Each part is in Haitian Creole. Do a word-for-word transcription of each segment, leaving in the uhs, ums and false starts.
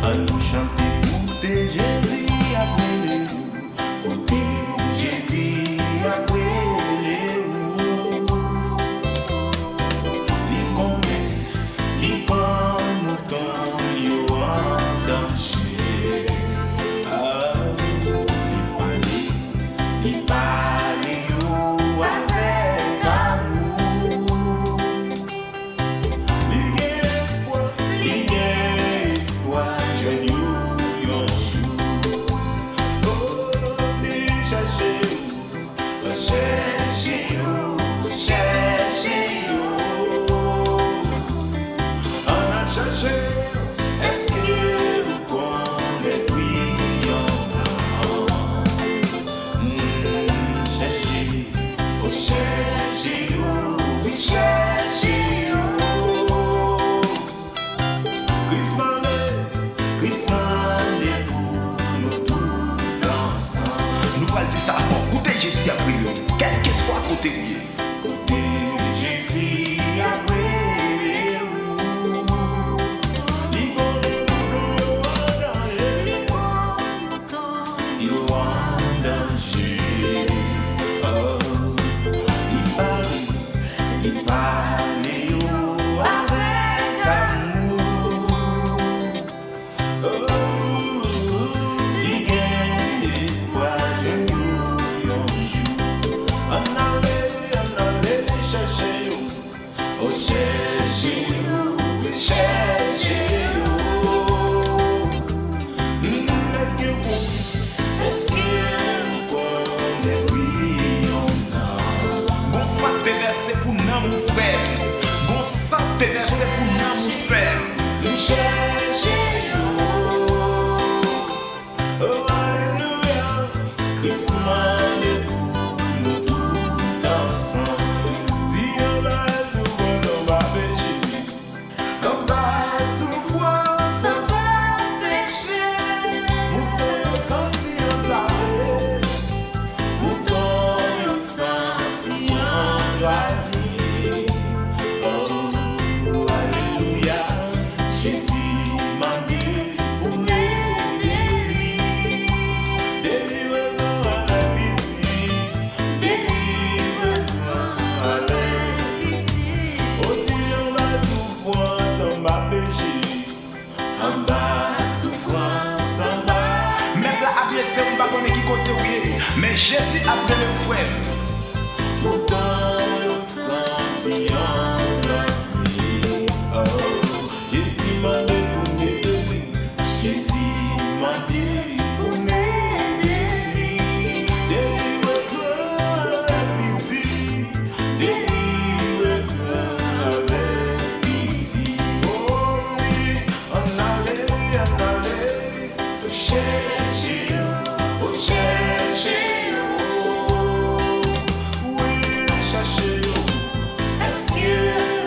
Ann nou chante, koute Jezi ap rele ou. Koute Jezi ap rele ou. Li konnen, li pran mouton yo an danje. Ah, li pale, li pale yo avèk amou. Li gen espwa, li gen espwa jwenn ou yon jou. Oh, li chèche ou, chèche ou, chèche ou. Ann al chèche ou, èske ou konnen pri yon nonm? Hmm, chèche, oh, chèche ou, wi, chèche ou. Kris mande, Kris mande pou nou tout ansanm. Nou pral di sa ankò. Koute Jezi ap rele w, kèlkeswa kote w ye. Koute Jezi ap rele ou. Li konnen mouton yo an danje. Li pran mouton yo an danje. Oh, li pale, li pale yo avèk amou. Oh, li gen espwa jwenn yo yon jou. Ann ale, ann ale chèche yo. Oh, chèche yo, chèche yo. Hmm, èske ou, èske ou konnen pri yon nonm? Gon san k te vèse pou nanm ou, frè m. Gon san k te vèse pou nanm ou, frè m. Li chèche yo. Oh, alelouya. Kris mande pou nou tout ansanm. Di anba soufrans, anba peche. Anba soufrans, anba peche. Mouton yo santi antrave. Mouton yo santi antrave. Oh, alelouya. Jezi mande pou n ede li. Delivre gran avèk piti. Delivre gran avèk piti. Oti anba soufrans, anba peche. Anba soufrans, anba. Mèt la ap byen se ou, m pa konnen ki kote w ye, men Jezi ap rele w, frè m. Poutan yo santi antrave. Oh, Jezi mande pou n ede li. Jezi mande pou n ede li. Delivre gran avèk piti. Delivre gran avèk piti. Oh, wi. Ann ale, ann ale, chèche yo, oh, chèche yo. Wi, chèche yo. Èske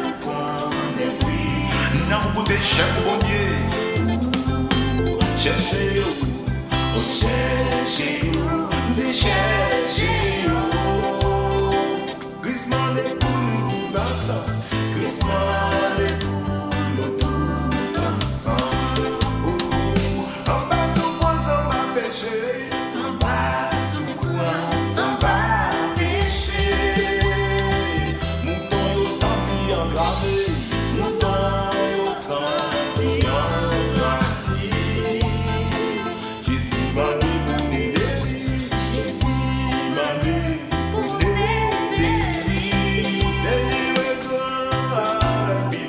ou konnen pri? Nan ou koute chèf Bondye. Chèche yo, oh, chèche yo, m te chèche yo. Kris mande pou nou tout ansanm. Kris mande pou nou tout ansanm. Oh, anba soufrans, anba peche. Anba soufrans, anba peche. Mouton yo santi antrave. Mouton yo santi antrave. Jezi mande pou n ede li. Jezi mande pou n ede li. Delivre gran avèk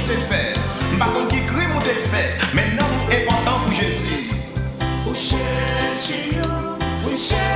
te fè. M pa konn ki krim ou te fè, men nanm ou enpòtan pou Jezi. Ou chèche yo, ou chèche